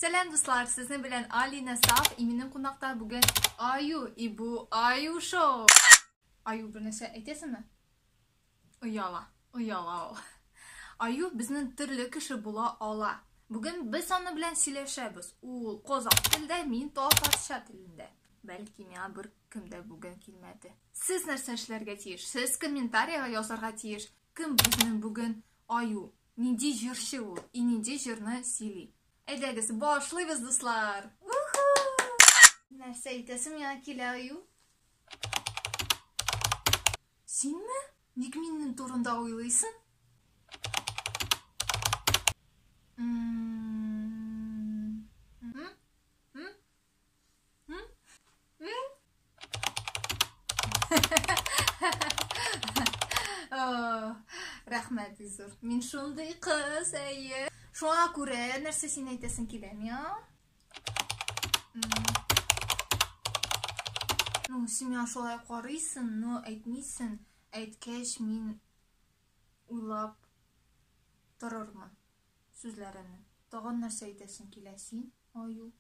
Сәлам, дуслар! Сезнең белән Алина Саф, и минем кунакта бүген Аю, и бу Аю шоу. Аю, бер нәрсә әйтәсеңме? Ояла, ояла ул. Аю безнең төрле кеше була ала. Бүген без аны белән сөйләшәбез. Ул казак телдә, мин татарча телендә. Бәлки миңа бер кем дә бүген килмәде. Сез нәрсә эшләргә тиеш? Сез комментарийга язарга тиеш. Кем безнең бүген Аю? Нинди җырчы ул? И нинди җырны сөйли? Әйдәгез, башлыйбыз, дуслар! Уху! Нәрсә әйтәсең миңа килә, Аю? Синме? Ник минем турында уйлыйсың? Рәхмәт, Изур. Мин шундый кыз, әйе. Шуңа күрә нәрсә син әйтәсең килә миңа? Ну, син миңа шулай карыйсың, но әйтмисең. Әйткәч, мин уйлап торырмын сүзләреңне. Тагын нәрсә әйтәсең килә син, аю?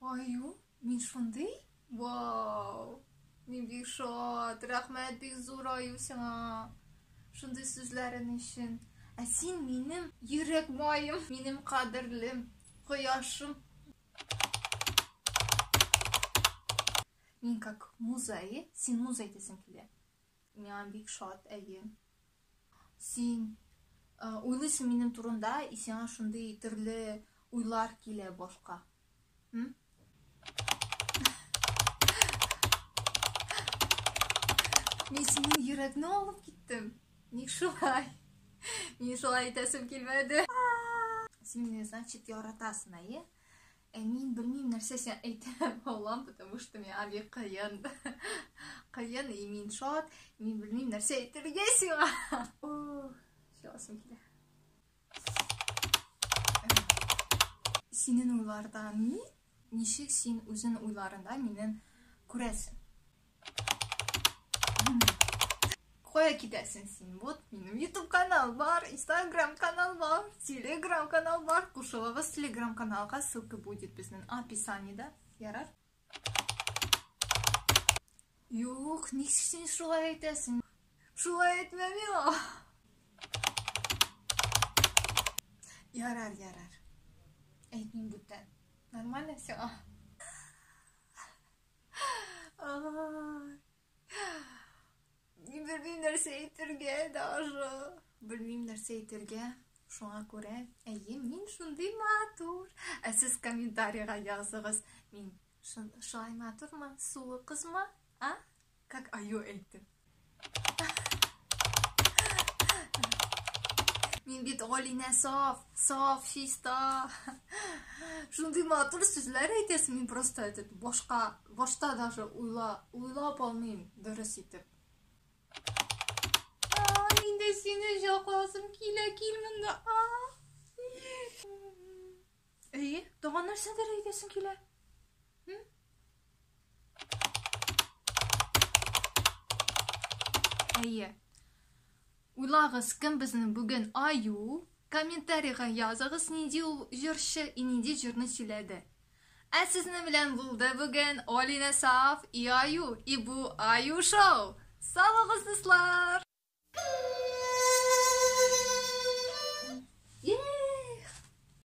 Аю, мин шундый? Вау! Мин бик шат. Рәхмәт бик зур, аю, сиңа. Шундый сүзләрең өчен. Ә син минем йөрәк маем, минем кадерлем, кояшым. Мин как муза, әйе? Син муза әйтәсең килә. Миңа бик шат, әйе. Син уйлыйсың минем турында, и сиңа шундый төрле уйлар килә башка. Мин синең йөрәкне алып киттем. Ник шулай? Мин шулай әйтәсем килмәде. Син мине, значит, яратасың, әйе? Ә мин белмим, нәрсә сиңа әйтә алам, потому что миңа бик кыен. Кыен, и мин шат, мин белмим, нәрсә әйтергә сиңа. Еласым килә. Синең уйларда мин, ничек син үзең уйларында минем күрәсең? Кая китәсең син? Вот минем YouTube канал бар, Instagram канал бар, Telegram канал бар. Кушылыгыз Telegram каналга, ссылка будет безнең описаниедә. Ярар? Юк, ник син шулай әйтәсең? Шулай әйтмә миңа. Ярар, ярар. Әйтмим бүтән. Нормально все? Мин белмим нәрсә әйтергә даже. Белмим нәрсә әйтергә. Шуңа күрә, әйе, мин шундый матур. Ә сез комментарийга языгыз. Мин шулай матурмы? Сулы кызмы? А? Как аю әйтте. Мин бит Галинә саф, саф, чиста. Шундый матур сүзләр әйтәсең, мин просто этот башка, башта даже уйла, уйлап алмыйм дөрес итеп. Мин дә сине җакласым килә, кил монда. Әйе, тагын нәрсәдер әйтәсең килә? Әйе. Уйлагыз, кем безнең бүген аю? Комментарийга языгыз, нинди ул җырчы и нинди җырны сөйләде. Ә сезнең белән булды бүген Алина Саф и Аю, и бу Аю шоу. Сау булыгыз, дуслар!